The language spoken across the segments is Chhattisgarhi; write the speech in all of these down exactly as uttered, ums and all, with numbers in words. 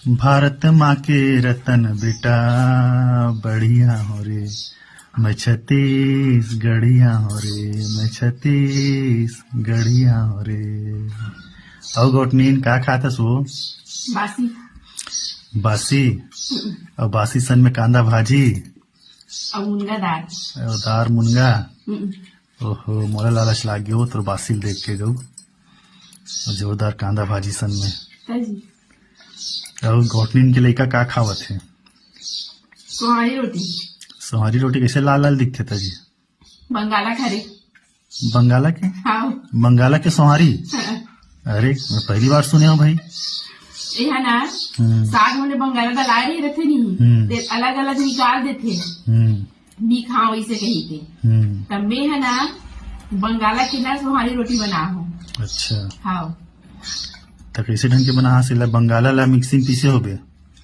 भारत माँ के रतन बेटा, बढ़िया हो रे, मैं छत्तीसगढ़िया हो रे, मैं छत्तीसगढ़िया हो रे। अउ गोठनीन, का खात हस वो? बासी। बासी? अउ बासी सन में कांदा भाजी? अउ मुनगा दार। अउ दार मुनगा? हम्म। ओहो, मोला लालच लाग गयो तोर बासी ल देख के गऊ। अउ जोरदार कांदा भाजी सन में। का जी? अउ गोठनीन के लइका का खावत हे? सोहारी रोटी। सोहारी रोटी कैसे लाल लाल दिखथे त जी? बंगाला खा रे। बंगाला के? हाँ। बंगाला के सोहारी? हाँ। अरे, मैं पहली बार सुने हूँ भाई। ये है ना, हम्म। साग में बंगाला डलाए रहे रहथे नहीं, हम्म। ते अलग-अलग निकाल देथे। हम्म। नी खाओ इसे कही के। हम्म। तब मैं है ना, बंगाला के ना सोहारी रोटी बना हूँ। अच्छा। हाँ। त कैसे ढंग के बना हस एला? बंगाला ला मिक्सी में पीसे होबे?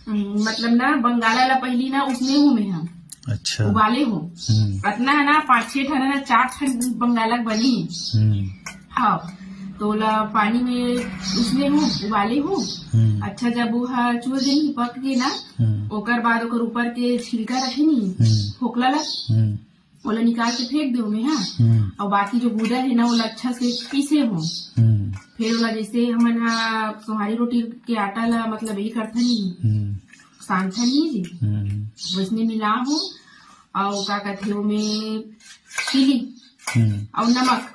हम्म, मतलब ना, बंगाला ला पहली ना उसने हूँ मैं हम। अच्छा। उबाले हूँ। हम्म। अतना है ना, पाँच छह ठन है ना, चार ठन बंगाला बनी। हम्म। हाँ, तो ओला पानी में उसने हूँ, उबाले हूँ। हम्म। अच्छा, जब वो ह चूर देनी पक के ना, हम्म। ओकर बाद ओकर ऊपर के छिलका रखे नी, हम्म। फोकला ला, हम्म। ओला निकाल के फेंक देव मैं, हाँ। हम्म। अउ बाकी जो गूदा है ना, ओला अच्छा से पीसे हो। हम्म। फिर ओला जैसे हमन हा सोहारी रोटी के आटा ला, मतलब, ये करथन नहीं, हम्म। सानथन नहीं जी, हम्म। वैसने मिला हो। अउ का कहथे, ओमे चीनी हम्म। अउ नमक,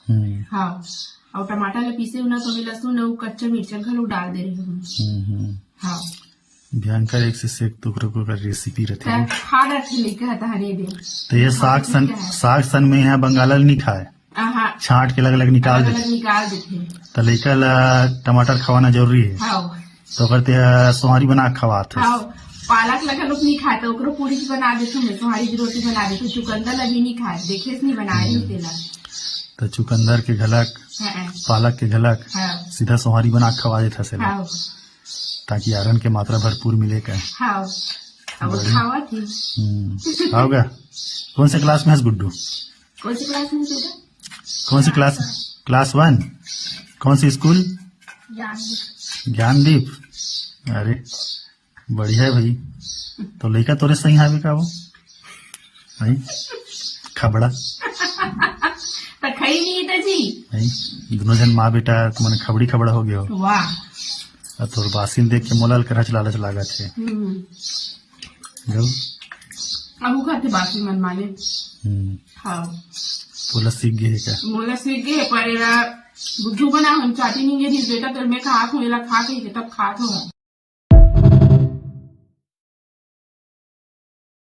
हम्म। हाँ, अउ टमाटर ला पीसे हो ना, तो ओमे लहसुन अउ कच्चा मिर्चा घलो डाल दे रहे हो। हम्म, हम्म। हाँ। भयंकर एक से एक तुकरक ओकर रेसिपी रथे। त खा डरथे लइका ह तहरे दे। त ये साग सन, ठीक है। साग सन में यहाँ बंगाला ल नहीं खाए। आहा। छांट के अलग-अलग निकाल अलग-अलग देथे। निकाल देथे। त लइका ला टमाटर खवाना जरूरी है। हाँ। त ओकर ते सोहारी बना के खवात है। हाँ। पालक ला घलोक नहीं खाए, त ओकरो पूरी बना देथो मैं, सोहारी की रोटी बना देथो। चुकंदर ला भी नहीं खाए, देखे से नहीं बनाए हम्म। हूँ तेला। त चुकंदर के घलक, हाँ। पालक के घलक, हाँ। सीधा सोहारी बना के खवा देथस एला। हाँ। ताकि आयरन के मात्रा भरपूर मिले का। हाँ, अब बढ़िया। खावत ही। हम्म, खाओगा? कौन से क्लास में है गुड्डू? कौन से क्लास में बेटा? कौन से क्लास? क्लास वन। कौन सी स्कूल? ज्ञानदीप। ज्ञानदीप। अरे, बढ़िया है भाई। तो लइका तोरे सही हावे का वो? हैं? खबड़ा। त खई नहीं त जी। हैं? दोनों जन माँ बेटा तुमन खबड़ी खबड़ा हो गए हो। वाह। अब तोर बासी ल देख के मोला ल करच लालच लागत है। हम्म। जो? अब वो खाते बासी मन माने। हम्म। हाँ। तोला सीख गए है क्या? मोला सीख गए, पर एला बुद्धू बना हम चाहती नहीं है, बेटा, तो मैं खा हूँ, एला खा के तब खा तो है।